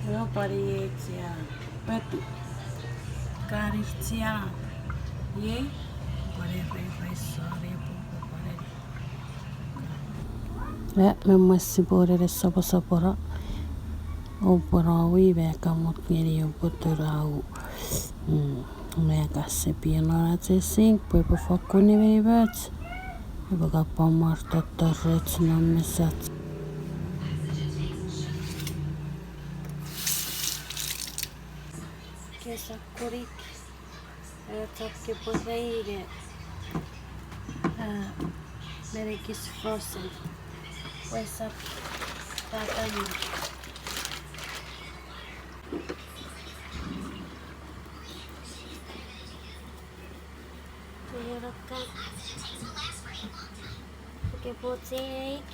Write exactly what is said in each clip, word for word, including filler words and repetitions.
Ewe pwan iei chia, petu. Kani chia. Iei, pwan e rei rei sori pupu pwan e. E, me mwen sipwe ne soposopono. Oupwe no wi me ka mut ngeni oupwe tunau. Mm, me ka sepien non ach sink, pwe epwe fokkun nimenimoch. Epwe ka pwan mwar totoroch non mesach. Kesa kurik, eh, chok kepwe rei nge, eh, men ekis frozen. Pwe esap patan. Kero ka. Oke, pwotseik.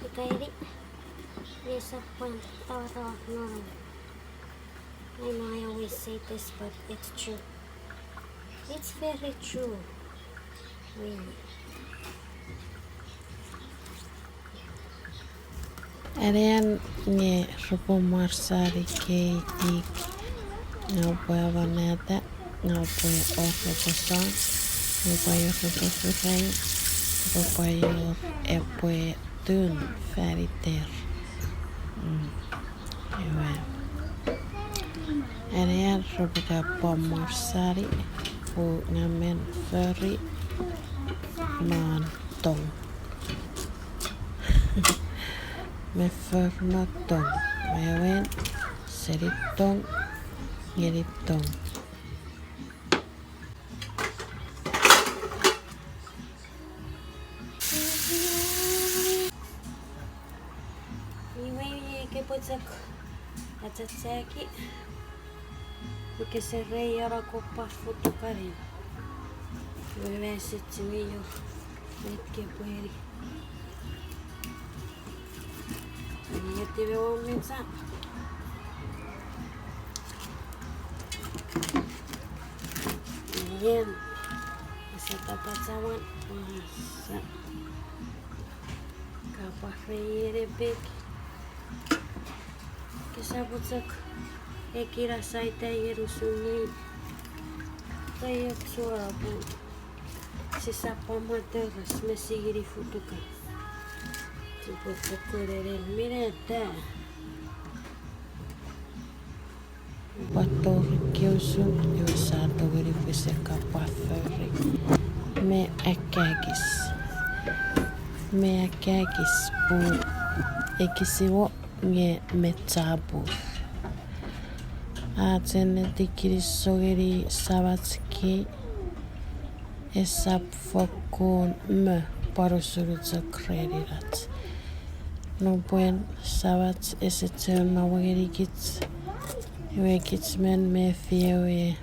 Ikairi. Esap pwan tawatawa non. I know I always say this, but it's true. It's very true. Really. Anean nge repwe mwar sari kei tik, nge oupwe amonata, nge oupwe or repwe song, nge oupwe or repwe furang, nge oupwe or epwe tun fan iter. Mm. Iwe. Anean repwe ka pwan mwar sari, pun nge men fori non tong. Me for non tong. Wewen, seni tong, ngeni tong. Iwe, iwe, kepwe chok achachaki. Pwe kese rei ena kopar futukanin. Iwe, me ese chiwen wor met kepwe eni. Iwe, etiwe won mecha. Iwe, ese tapachauan, ese. Kapwa rei ene pek. Kesap chok ekina saita ien usun ngeni. Taiok suapu. Sisap pwan mwatores me singini futuka. Sipwe tokon enen mineta. Pwan tori keusun, iwe sa tongeni pwisin kapwa fori. Me akakis. Me akakis pun ekis iwo nge me chapur. Ach ennetin kinisou ngeni Samach kei, esap fokkun me pwan usun chok ren inach. Nupwen Samach ese chuen nom ngenikich, iwe kich men mefi ewe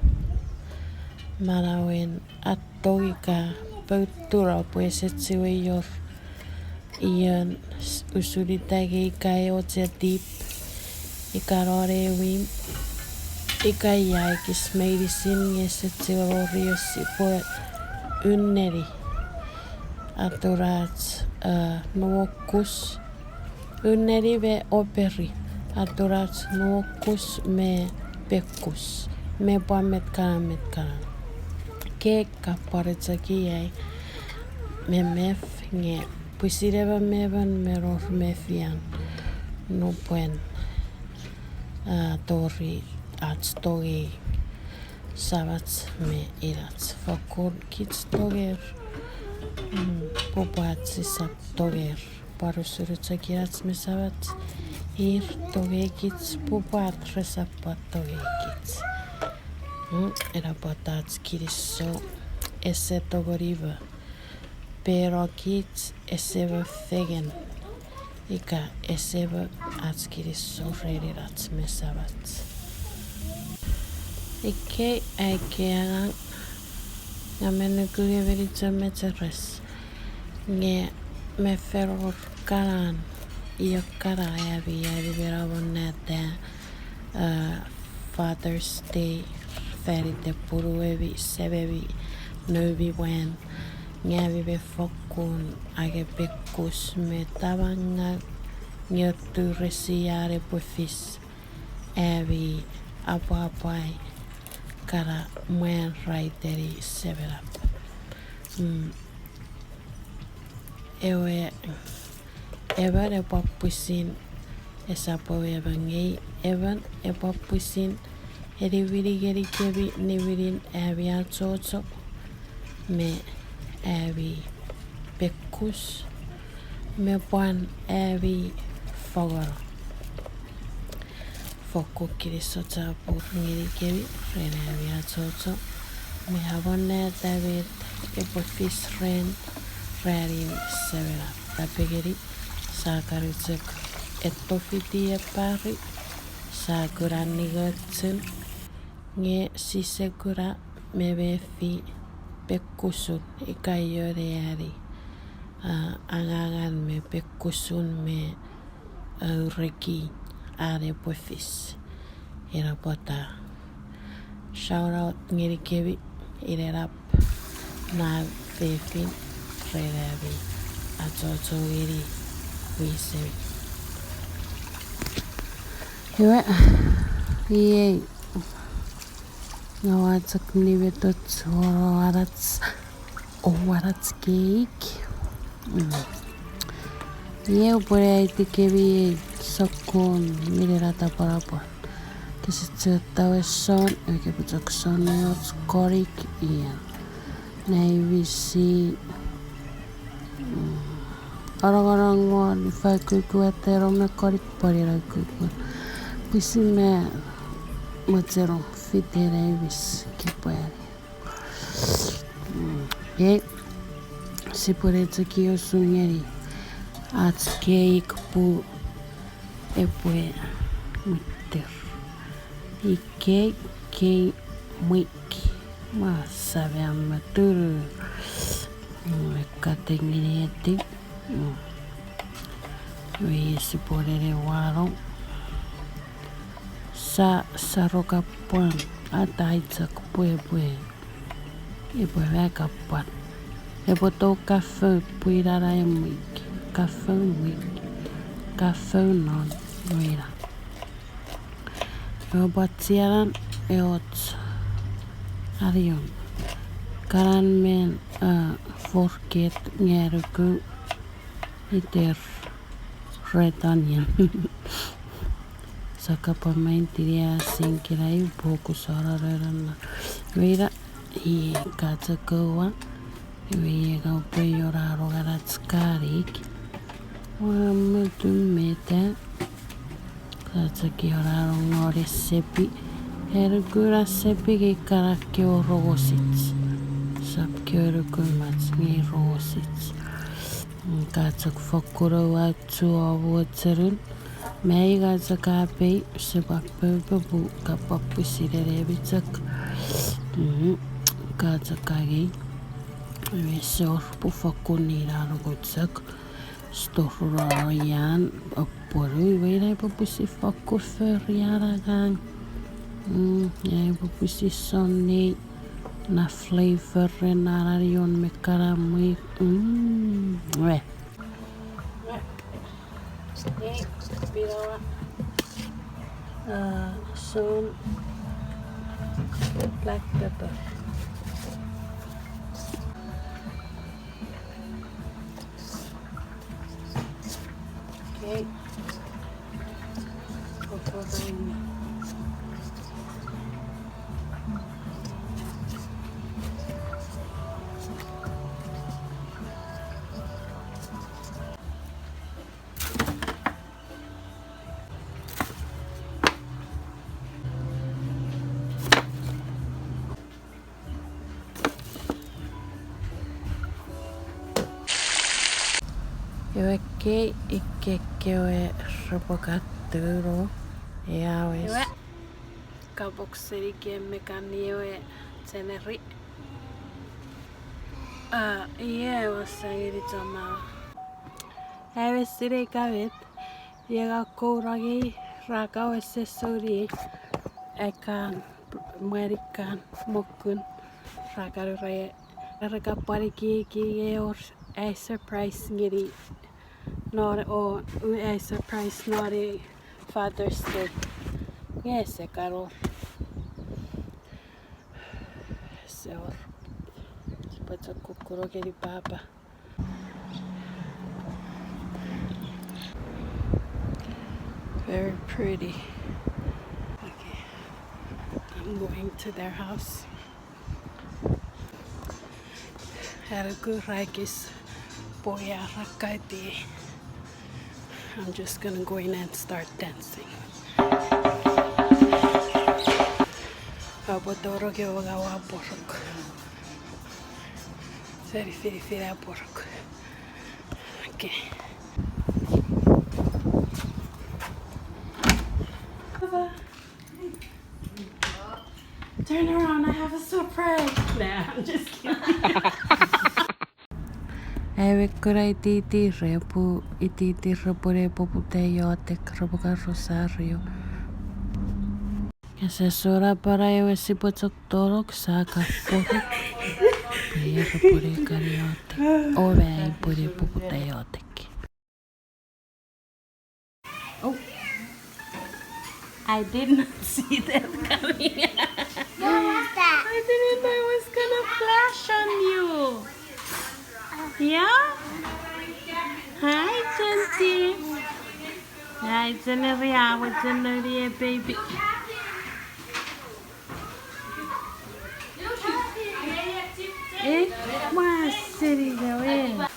manauen atong ika poutuna pwe ese chiwen wor ion s-, usun ita nge ika ew chetip, ika non ew imw, ika ia ekis meinisin nge ese chiwen wor ion sipwe unneni. Aturach, eh, nuokus, unneni me operi. Aturach nuokus me pekkus. Me pwan met kana, met kana. Ke kapwaricheki ai memef nge pwisin emon me emon me nour mefian nupwen a tori ach tongei Samach me inach. Fokkun kich tonger, mm, pwe pwach sisap tonger. Pwan usun chok inach me Samach, ir tongei kich pwe pwach resap pwan tongei kich. Mm, ena pwata ach kinisou ese tongeni mo. Pero kich ese mo fengen. Ika ese mo ach kinisou ren inach me Samach. Ikkei ai ekkei angang, nge mi nuku nge mi chon mecheres. Nge mi fen wor kanan, io kana ami, ami mi namot neta, eh, Father's Day, faniten punuemi, sememi, noumi mwan, nge ami mi fokkun angei pekkus me tamangang nge oturesi an epwe fis. ami apwapwai kana mwan ra iteni semenap. Mm. Ewe, emon epwe pwisin, esap ewe emon ngei, emon epwe pwisin eniwini ngenikemi niwinin ami achocho me ami pekkus me pwan ami fangeno. Fokkun kinisou chapur ngenikemi ren ami achocho me amonnata met epwe fis ren ranin semenap. Napengeni, sa kan chok etto fiti epari, sa kuna ningochun, nge sise kuna me mefi pekkusun ika ion eani, a, angangan me pekkusun me, a, ureki an epwe fis. Ina pwata, shout out ngenikemi, inenap, nau, fefin, ren ami achocho ngeni wisemi. Iwe, iei, ngaw a chok niwetoch woro anach, o wanach keik. Mm. Iei upwe aitikemi ei sokkun minen atapwanapwan. Kese chok tawe son, ewe kepwe chok son ne och konik ian. Nai wisi, mm, anongonong won ifa kuku ateno me konik pwan ina kuku. Pwisin me mochenon fite nai wis kipwani. Mm, ei, sipwene chok iosu ngeni ach keik pun epwe mwitir. Ikei, kei, mwik. Ma savean me turu. Mm, ekkaten ngeni eti. Mm. Iwe sipwene ne wano. Sa, sa rokapwan atai chok pwepwe. Epwe wa kapwan. Epwe to kafou pwinana emwik. Kafou mwik. Kafou non. Wena. Ewe pwachianan eoch. Arion. Kanan men, a, forket nge anuku iter red onion. Sakapa main tiria singkira iu poku soro rerana. Weira i kacha kowa. Iwe iei ka upwe iora aro ganach karik. Ua mutu meta. Kacha kiora aro ngore sepi. Erukura sepi ke kara ke orogosich. Sap ke orukumach nge rogosich. Kacha fokkun ua chu owo cherun. Mei kacha kapei, sepwa popopu kapwa pwisin enemi chok. Mm, kacha kagei. Iwe sor pwe fokkun nina nuku chok. Stor roro ian, apworu, iwe ina epwe pwisin fokkun fori an angang. Mm, ina epwe pwisin sonni na flavor ren an arion me kanamwi. Mm, we. Ei, pinawa. Uh, some black pepper. Okay. Iwe kei ikkekewe repwe katuno, eawes. Iwe, kapok seni ke mekan ewe January. Ah, ie, ewe sangeni chama. Ewe sinei kamet. Iei ka kourangei ra kawe sesoni ekan mwanikan mokun ra kanu re, re kapwan ekieki nge wor ai surprise ngeni non o, ai surprise non ei Father's Day. Nge ese kan wor. Ese wor. Sipwe chok kukkuno ngeni papa. Very pretty. Okay. I'm going to their house. Aruku raikis poia rakkaiti. I'm just gonna go in and start dancing. Apo toro ke oga wa porok. Seri firi firi a porok. Okay. Turn around, I have a surprise. Nah, I'm just kidding. Ai me kuna itiiti re pu, itiiti repwene poputa iotek, repwe kan Rosario. Ese sona para ewe sipwe chok tonong sa kan poruk. Pwe repwene kan iotek. O me ai pwene poputa iotek. Oh. I did not see that coming. What was that? I didn't know it was gonna flash on you. Yeah? Hi, Jenty. Hi, Jenny. What's in the baby? Eh? What's sitting there?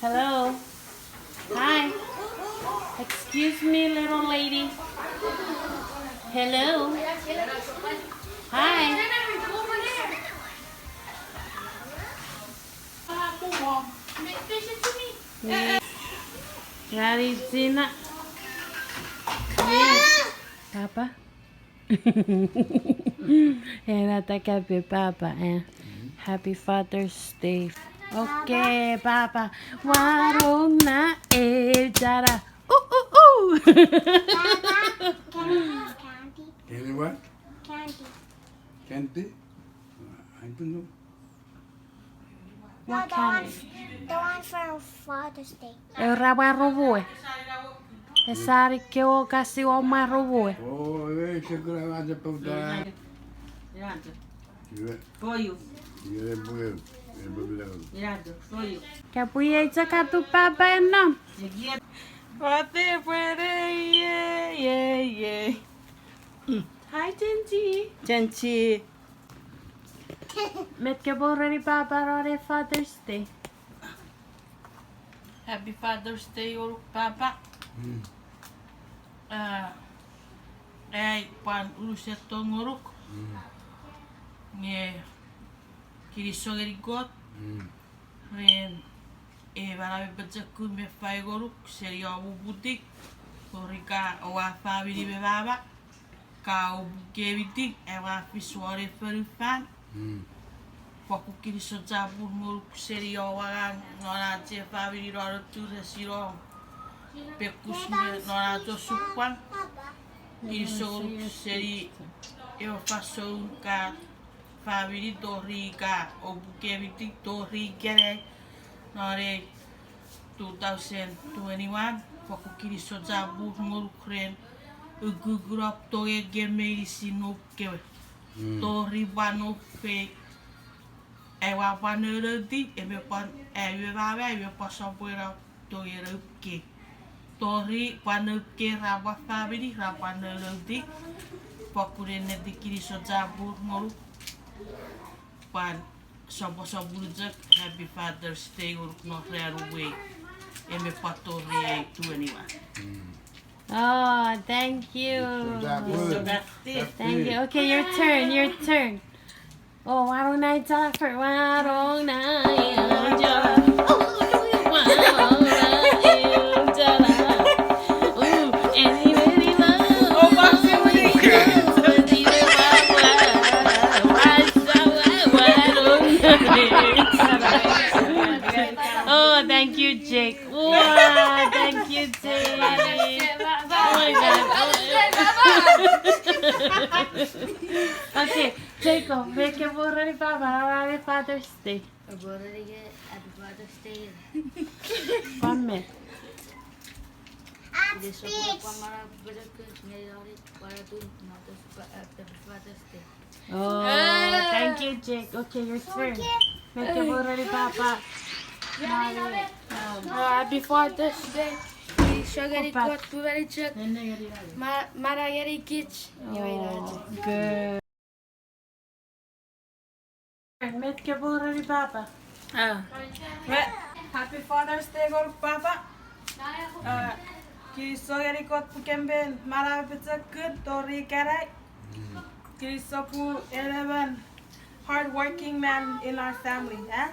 Hello. Hi. Excuse me, little lady. Hello. Hi. Yeah. Gari Gina. Yeah. Papa. Ena ta kape papa, eh. Happy Father's Day. Okay, papa. Warong na e jara. Ooh, ooh, ooh. Papa, can I have candy? Can you what? Candy. Candy? I don't know. What kind? No, the one, the one for Father's Day. Era mwaromwe. Esani kewe kasi o mwaromwe. Oh, eh, se kura mate pota. For you. Kapwe ei chakatu papa ennom. Wate pwene, ye, ye, ye. Hi, Jenji. Jenji. Met ke pworeni papa non ei Father's Day? Happy Father's Day, ngonuk papa. Mm. Ah, ai pwan unusen tong ngonuk. Mm. Nge kinisou ngeni Kot. Mm. Ren ei manau mi pochokun me fai ngonuk seni om uputiw, tori ka oua famini me mama, ka oupukemitik, ewe a fis won ei fonufan. Mm. Pwan kinisou chapur ngonuk seni om angang non ach ei famini non otun resirom. Pekus me non ach osupwang. Kinisou ngonuk seni ewe fansoun ka famini tori ka oupukemitik tori ikenai non ei two thousand twenty-one, pwan kinisou chapur ngonuk ren ukukun om tongei ekkei meinisin noum kewe. Mm. Tori pwan noum kei, ai ua pwan nonouti, eme pwan, ai we mama, ai we pwan sopweno tongei noum kei. Tori pwan noum kei ra pwan famini, ra pwan nonouti, pwan kun ennetin kinisou chapur ngonuk. Pwan soposopono chok, Happy Father's Day ngonuk non ran we, eme pwan tori ei twenty-one. Mm. Oh, thank you. Thank you. Okay, your turn, your turn. Oh, why don't I, Jennifer? Why don't I, Jennifer? Ooh, anybody want? Oh, Maximilian. Oh, thank you, Jake. Wow, thank you, Jake. Oh my God. Okay, Jacob, met ke pworeni papa non ei Father's Day? Pworeni ke Happy Father's Day. Pwan met? Oh, thank you, Jake. Okay, your turn. Meke poreni papa. Mami. Um, Uh, happy Father's Day. Kinisou ngeni Kot pwe meni chok ma-, manau ngeni kich. Iwe ina chok. Good. Met ke poreni papa? Ah. Happy Father's Day, Papa. Ah, kinisou ngeni Kot pwe kemben manau pochokun tori ikenai. Kinisou pwe en emon hardworking man in our family, eh?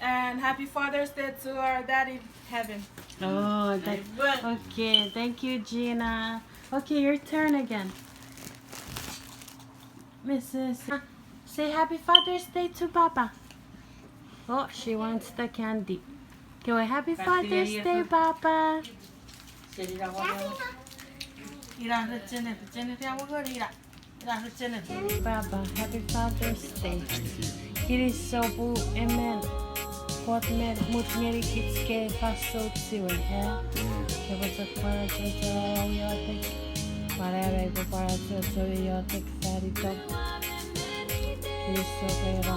And happy Father's Day to our Daddy in heaven. Oh, that, okay. Thank you, Gina. Okay, your turn again. Missus Ah, say happy Father's Day to Papa. Oh, she wants the candy. Go, happy Father's Day, Papa. Papa, happy Father's Day. Kinisou pwe emon Kot mi mut ngeni kich ke fansoun chiwen, eh? Kepwe chok pwan achocho iotek. Pwan epwe pwan achocho iotek fan itom. Kinisou pwe ena.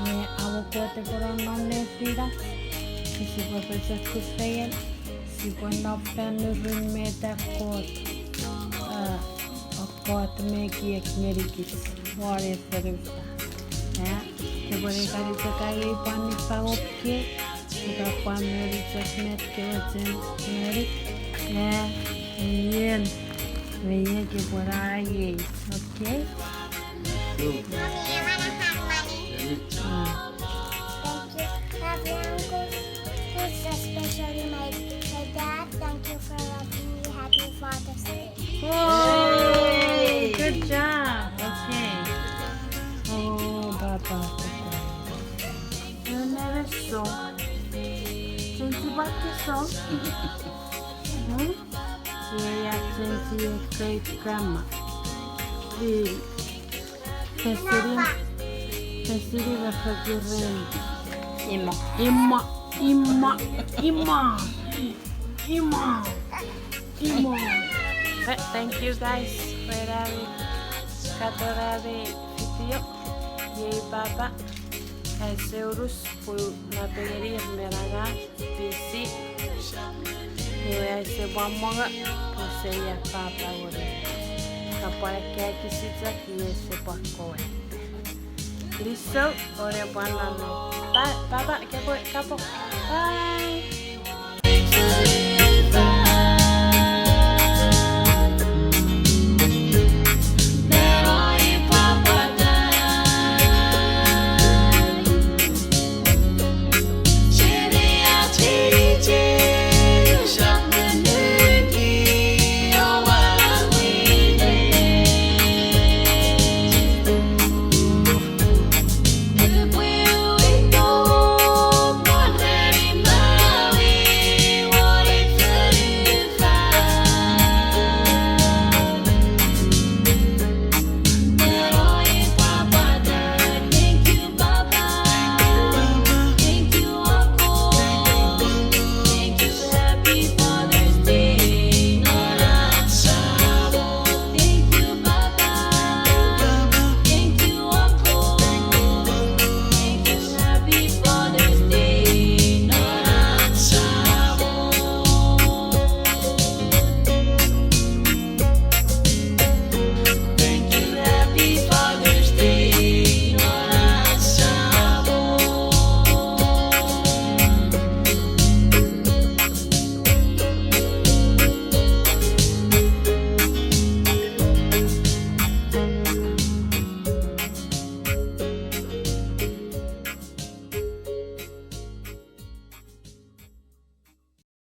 Nge amo Kot epwe nonnom nefinach, sipwe pochokun fengen, sipwe nom fan nurun meta Kot, ah, Kot mi ekiek ngeni kich won ei fonufan. Ah, kepwe ne kan chok angei pwan niffang ika pwan moni chok met kewe chen moni. Ah, iei, iei kepwe angei, okay? Mommy, I wanna have money. Ah. Thank you. Love you, Uncle. Who's especially my, my dad. Thank you for loving me. Happy Father's Day. Whoa! Good job. Okay. Oh, Papa. Another song. Change the song. Hmm? Yeah, yeah, change your great grandma. Fesirin, fesirin me fokuren. Imo. Imo, imo, imo, imo, imo. But thank you guys for having, katon ami video. Iei Papa. Ese urus pwe napengeni menanga. Pisi. Iwe ese pwan mongo, pwe ese ia Papa wori. Kapwan ekaki sichok iwe ese pwan kowe. Kinisou, ore pwan nonnom. Ba-, Papa, kepwe, kapo. Bye.